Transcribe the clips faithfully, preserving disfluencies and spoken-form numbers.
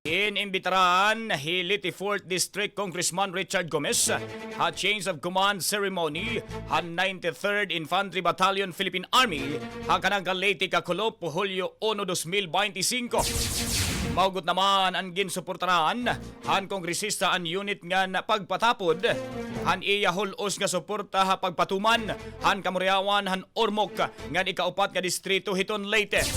Inimbitaran hi Leyte Fourth District Congressman Richard Gomez ha change of command ceremony han ninety-third Infantry Battalion Philippine Army ha kanang ka Leyte kakulop, Hulyo uno, dos mil beintisinko. Mahugot naman an ginsuportaran han kongresista an unit ngan pagpatapod han iya hul-os nga suporta ha pagpatuman han kamuryawan han Ormoc ngan ikaupat nga distrito hiton Leyte.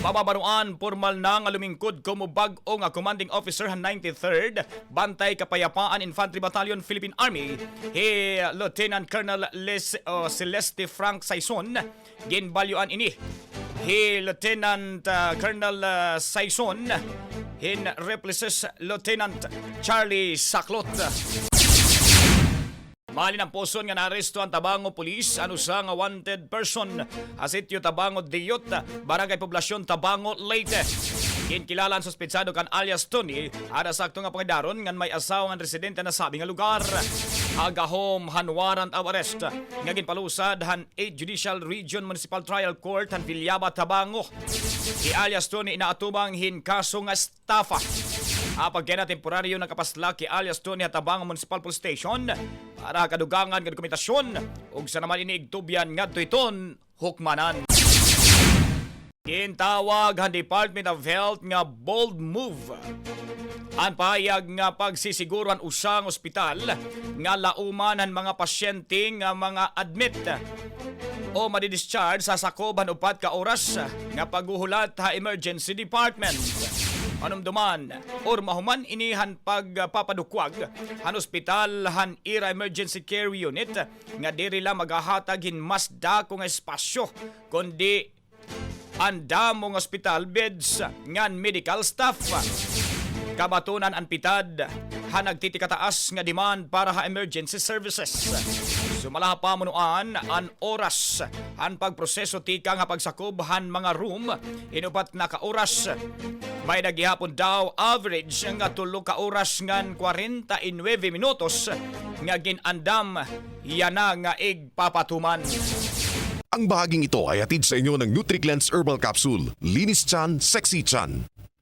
Mababaroan, pormal na nga lumingkod komo bag-o nga commanding officer han ninety-third Bantay Kapayapaan Infantry Battalion Philippine Army, hi Lieutenant Colonel Les-, o, Celeste Frank Saison. Ginbalyoan ini hi Lieutenant, ah, Colonel, ah, Saison hin replaces Lieutenant Charlie Saclot. Malinamposon nga naaresto han Tabango Police an usa nga wanted person ha Sitio Tabango Diyot, Barangay Poblacion, Tabango, Leyte. Ginkilala an suspetsado kan alias Tony, ada sakto nga pangidaron ngan may asawa ngan residente han nasabi nga lugar. Ha gahom han warrant of arrest nga ginpalusad han Eighth Judicial Region Municipal Trial Court han Villaba, Tabango, hi alias Tony inaatubang hin kaso nga estafa. Ha pagkayana, temporaryo nakapaslak hi alias Tony ha Tabango Municipal Police Station para ha kadugangan nga dokumentasyon, ug sa naman ini igtubyan ngadto hiton hukmanan. Gintawag han Department of Health nga bold move an pahayag nga pagsisiguro han usa nga ospital nga lauman han mga pasyente nga mga admit o madi-discharge sa sakob han upat ka oras nga paghuhulat ha emergency department. Manumduman, or mahuman ini han pagpapadukwag han ospital han ira emergency care unit nga diri la maghahatag hin mas dako nga espasyo, kundi an damo nga ospital beds ngan medical staff. Kabatonan an pitad han nagtitikataas nga demand para ha emergency services. Sumala ha pamunuan, an oras han pagproseso tikang ha pagsakob han mga room hin upat na ka oras, may-ada gihapon daw average nga tulo ka oras ngan kwarenta y nuebe minutos nga gin-andam yana nga igpapatuman. Ang bahaging ito ay hatid sa inyo ng NutriCleanse Herbal Capsule. Linis tiyan, sexy tiyan.